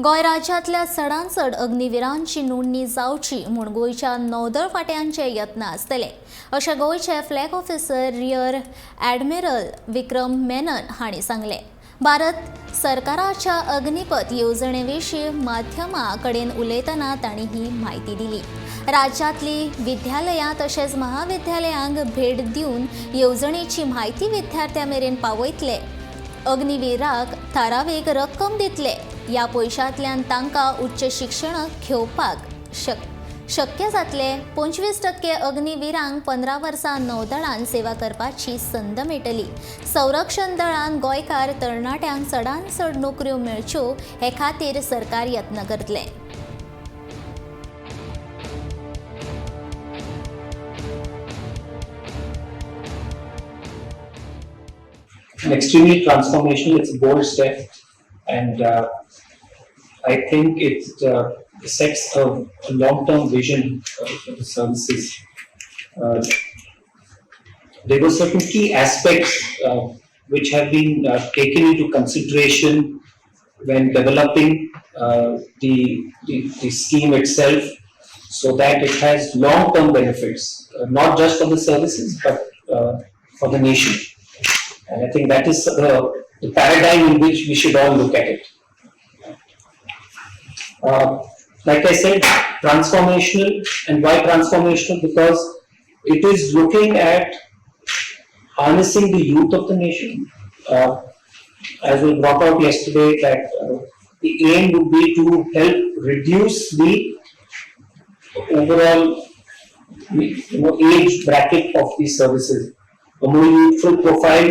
गोंय राज्यांतल्या चडांत चड अग्निवीरांची नोंदणी जावची म्हूण गोंयच्या नौदळ फांट्यांचे यत्न आसतले, अशें गोंयचे flag officer rear admiral Vikram Menon हांणी सांगलें. भारत सरकाराच्या अग्निपथ येवजणे विशीं माध्यमां कडेन उलयतना तांणी ही म्हायती दिली. राज्यांतली विद्यालयां तशेंच महाविद्यालयांक भेट दिवन येवजणेची म्हायती विद्यार्थ्यां मेरेन पावयतले. अग्निवीराक थारावीक रक्कम दितले. ह्या पयशांतल्यान तांकां उच्च शिक्षण घेवपाक शक्य जातले. 25% अग्निवीरांक 15 वर्सां नौदळान सेवा करपाची संद मेळटली. संरक्षण दळान गोंयकार तरणाट्यांक चडांत चड नोकऱ्यो मेळच्यो हे खातीर सरकार यत्न करतले. An extremely transformational. It's a bold step, and I think it sets a long-term vision for the services. There were certain key aspects which have been taken into consideration when developing the scheme itself, so that it has long-term benefits, not just for the services but for the nation. And I think that is the paradigm in which we should all look at it. Like I said, transformational. And why transformational? Because it is looking at harnessing the youth of the nation. As we brought out yesterday, that the aim would be to help reduce the overall age bracket of these services. A more youthful profile.